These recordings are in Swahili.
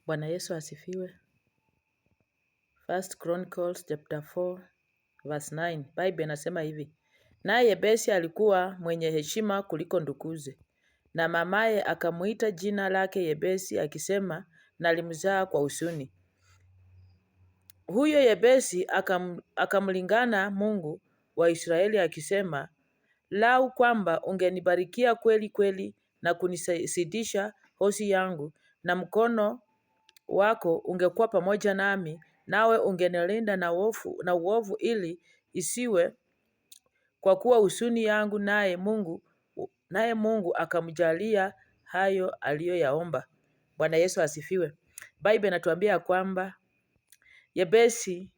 Bwana Yesu asifiwe. First Chronicles chapter 4 verse 9. Bible inasema hivi: Naye Yebesi alikuwa mwenye heshima kuliko ndukuze, na mamaye akamuita jina lake Yebesi akisema, nalimzaa kwa huzuni. Huyo Yebesi akamlingana Mungu wa Israeli akisema, lau kwamba ungenibarikia kweli kweli na kunizidisha hosi yangu, na mkono wako ungekuwa pamoja nami, nawe ungenilinda na uovu ili isiwe kwa kuwa huzuni yangu, naye Mungu akamjalia hayo aliyoyaomba. Bwana Yesu asifiwe. Bible inatuambia kwamba Yebesi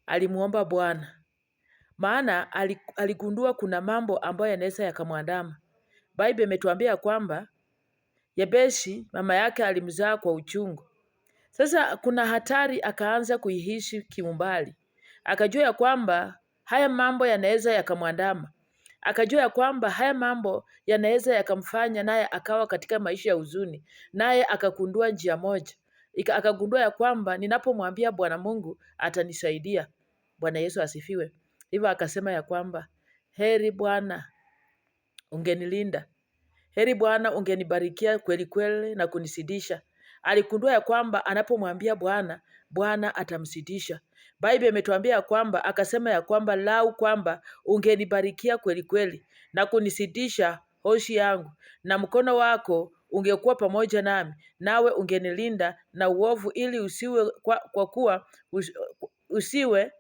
alimuomba Bwana, maana aligundua kuna mambo ambayo yanaweza yakamwandama. Bible imetuambia kwamba Yebesi mama yake alimzaa kwa uchungu. Sasa kuna hatari akaanza kuihishi kiumbali, akajua ya kwamba haya mambo yanaweza yakamwandama, akajua ya kwamba haya mambo yanaweza yakamfanya naye akawa katika maisha ya huzuni, naye akagundua njia moja, akagundua ya kwamba ninapomwambia Bwana Mungu atanisaidia. Bwana Yesu asifiwe. Hivyo akasema ya kwamba heri Bwana ungenilinda, heri Bwana ungenibarikia kweli kweli na kunisidisha. Aligundua ya kwamba anapomwambia Bwana, Bwana atamsidisha. Bible imetuambia kwamba akasema ya kwamba lau kwamba ungenibarikia kweli kweli na kunisidisha hoshi yangu, na mkono wako ungekuwa pamoja nami, nawe ungenilinda na uovu, ili usiwe kwa kuwa usiwe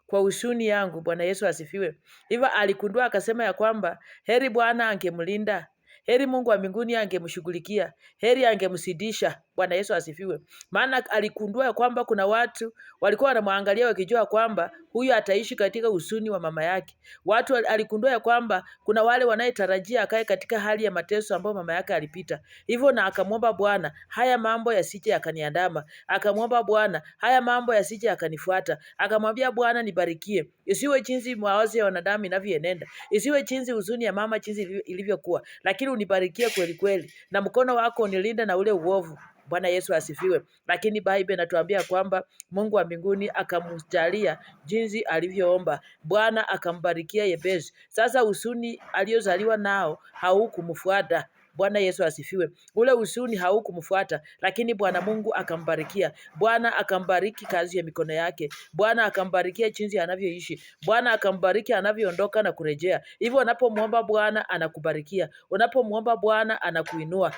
kwa huzuni yangu. Bwana Yesu asifiwe. Hivyo aligundua akasema ya kwamba heri Bwana angemlinda, heri Mungu wa mbinguni angemshughulikia, heri angemsidisha. Bwana Yesu asifiwe. Maana aligundua ya kwamba kuna watu walikuwa wanamwangalia wakijua kwamba huyu ataishi katika huzuni wa mama yake. Watu aligundua ya kwamba kuna wale wanayetarajia akae katika hali ya mateso ambayo mama yake alipita. Hivyo na akamwomba Bwana, haya mambo yasije yakaniandama. Akamwomba Bwana, haya mambo yasije yakanifuata. Akamwambia Bwana, nibarikie, isiwe jinsi mawazo ya wanadamu inavyoenenda, isiwe jinsi huzuni ya mama jinsi ilivyokuwa, lakini unibarikie kweli kweli, na mkono wako unilinda na ule uovu. Bwana Yesu asifiwe. Lakini Bible inatuambia kwamba Mungu wa mbinguni akamjalia jinsi alivyoomba. Bwana akambarikia Yebesi. Sasa huzuni aliyozaliwa nao haukumfuata. Bwana Yesu asifiwe. Ule huzuni haukumfuata, lakini Bwana Mungu akambarikia. Bwana akambariki kazi ya mikono yake. Bwana akambarikia jinsi anavyoishi. Bwana akambariki anavyoondoka na kurejea. Hivyo unapomwomba Bwana anakubarikia. Unapomwomba Bwana anakuinua.